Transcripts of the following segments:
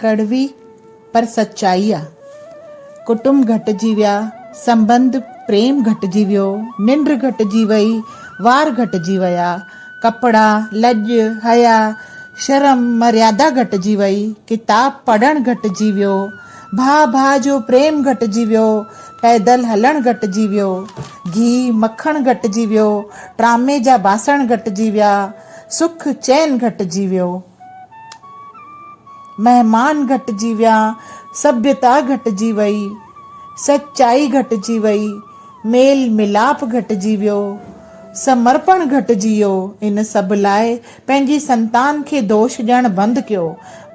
ڪڙوي پر سچائي آ. ڪٽنب گهٽجي ويا، سنٻنڌ پريم گهٽجي ويو، ننڊ گهٽجي وئي، وار گهٽجي ويا، ڪپڙا، لڄ، حيا، شرم، مريادا گهٽجي وئي، ڪتاب پڙهڻ گهٽجي ويو، ڀاء ڀاء جو پريم گهٽجي ويو، پيدل هلڻ گهٽجي ويو، گيهه مکڻ گهٽجي ويو، ٽرامي جا باسڻ گهٽجي ويا، سک چين گهٽجي ويو. مهمان گهٽجي ويا، سڀيتا گهٽجي وئي، سچائي گهٽجي وئي، ميل ميلاپ گهٽجي ويو، سمرپڻ گهٽجي ويو، ان سڀ لاء پنهنجي سنتان کي دوش ڏيڻ بند ڪيو،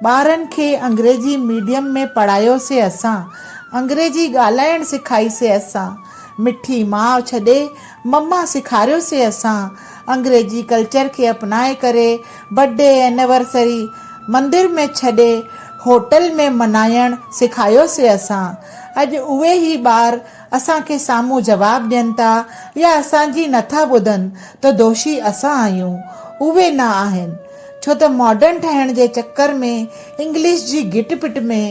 ٻارن کي انگريزي ميڊيم ۾ پڙهايوسي اسان، انگريزي ڳالهائڻ سکائيسي اسان، مٺي ماء ڇڏي مما سيکاريوسي اسان، انگريزي ڪلچر کي اپنائي ڪري برٿ ڊي اينيورسري مندر ۾ ڇڏي هوٽل ۾ منائڻ سکايوسي اسان. اڄ اهي ئي ٻار اسان کي سامهون جواب ڏين ٿا يا اسان جي نٿا ٻڌن ته دوشي اسان آهيون اهي نه آهن. ڇو ته ماڊرن ٺهڻ جي چڪر ۾ انگلش جي گهٽ پٽ ۾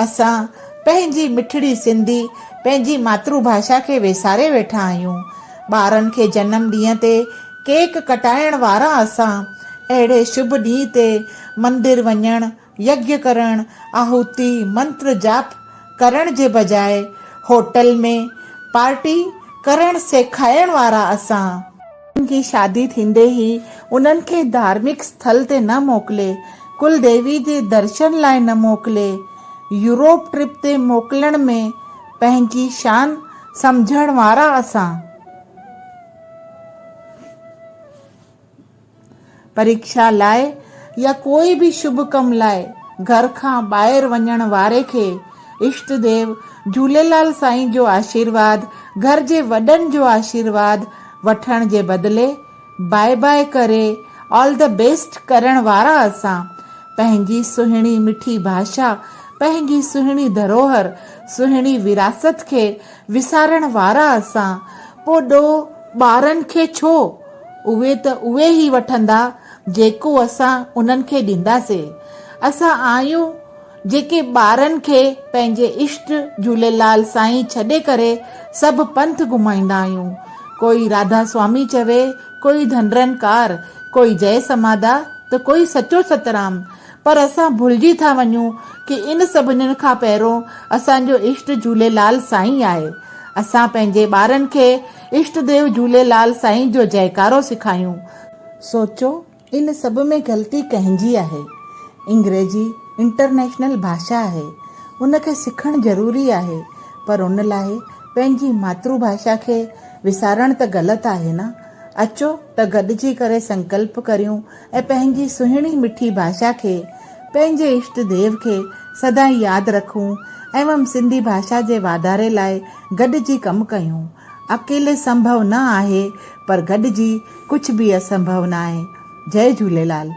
اسان پنهنجي مٺڙي سنڌي پنهنجي ماتر ڀاشا کي ويساري ويٺا آهيون. ٻارن کي جنم ڏينهن تي ڪيڪ ڪٽائڻ وارا اسان اهڙي شڀ ڏينهن تي مندر وڃڻ، يگيه ڪرڻ، آهوتي، منتر جاپ ڪرڻ جي بجاء هوٽل ۾ پارٽي ڪرڻ سيکائڻ وارا اسان. جي شادي ٿيندي ئي انهن کي ڌارمڪ اسٿل تي نه موڪلي، ڪل ديوي جي درشن لاء نه موڪلي، يورپ ٽرپ تي موڪلڻ ۾ پنهنجي شان سمجهڻ وارا اسان. پريکشا لاء يا ڪوئي به شڀ ڪم لاء گهر کان ٻاهر وڃڻ واري کي اشٽ ديو جهوليلال سائين جو آشيرواد، گهر جي وڏن جو آشيرواد وٺڻ جي بدلي باء باء ڪري آل the best ڪرڻ وارا اسان پنهنجي سهڻي مٺي ڀاشا، پنهنجي سهڻي ڌروهر، سهڻي وراثت کي وسارڻ وارا اسان، پو ڏوهه ٻارن کي ڇو؟ اهي ته اهي ئي وٺندا جيڪو اسان انهن کي ڏينداسي. اسان آهيون جيڪي ٻارن کي پنهنجي اشٽ جهوليلال سائين ڇڏي ڪري سڀ پنٿ گهمائيندا آهيون. ڪوئي راڌا سوامي چوي، ڪوئي ڌنرنڪار، ڪوئي جئه سمادا ته ڪوئي سچو سترام. پر اسان ڀلجي ٿا وڃون ڪي ان سڀنين کان پهرون اسان جو اشٽ جهوليلال سائين آهي. اسان پنهنجي ٻارن کي اشٽ ديو جهوليلال سائين جو جئڪارو سکايون. سوچو ان سڀ ۾ غلطي ڪنهن جي آهي؟ انگريزي انٽرنيشنل ڀاشا آهي، ان کي سکڻ ضروري آهي، پر ان لاء پنهنجي ماتر ڀاشا کي وسارڻ ته غلط آهي نه؟ اچو ته گڏجي ڪري سنڪلپ ڪريون ۽ پنهنجي سهڻي مٺي ڀاشا کي، پنهنجي اشٽ ديو کي سدائين ياد رکون ايوم سنڌي ڀاشا جي واڌاري لاء گڏجي ڪم ڪيون. اڪيلي سنڀو نه آهي پر گڏجي ڪجهه به اسنڀو ناهي. جئي جهوليلال.